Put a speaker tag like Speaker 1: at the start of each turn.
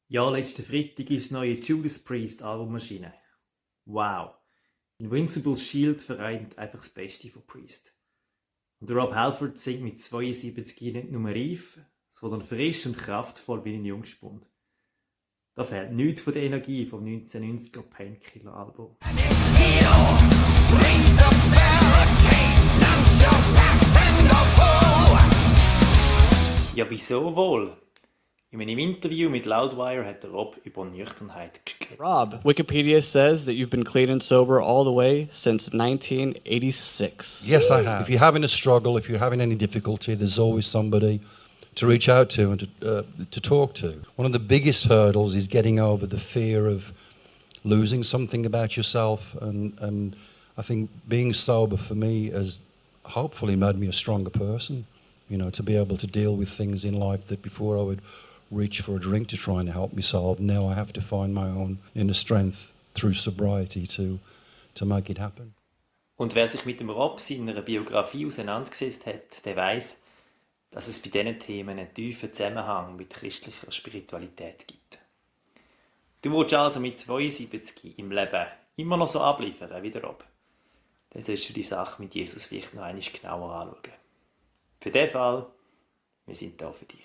Speaker 1: Ja, letzten Freitag ist das neue Judas Priest Album erschienen. Wow! Invincible's Shield vereint einfach das Beste von Priest. Und Rob Halford singt mit 72 nicht nur reif, sondern frisch und kraftvoll wie ein Jungspund. Da fehlt nichts von der Energie vom 1990er Painkiller-Album. Ja, wieso wohl? In einem Interview mit Loudwire hat Rob über Nüchternheit geredet.
Speaker 2: Rob, Wikipedia says that you've been clean and sober all the way since 1986.
Speaker 3: Yes, I have. If you're having a struggle, if you're having any difficulty, there's always somebody to reach out to and to talk to. One of the biggest hurdles is getting over the fear of losing something about yourself, and I think being sober for me has hopefully made me a stronger person, you know, to be able to deal with things in life that before I would reach for a drink to try and help me solve. Now I have to find my own inner strength through sobriety to make it happen.
Speaker 1: Und wer sich mit dem Rob seiner Biografie auseinandergesetzt hat, der weiss, dass es bei diesen Themen einen tiefen Zusammenhang mit christlicher Spiritualität gibt. Du willst also mit 72 im Leben immer noch so abliefern wie der Rob. Dann solltest du die Sache mit Jesus vielleicht noch einmal genauer anschauen. Für den Fall, wir sind da für dich.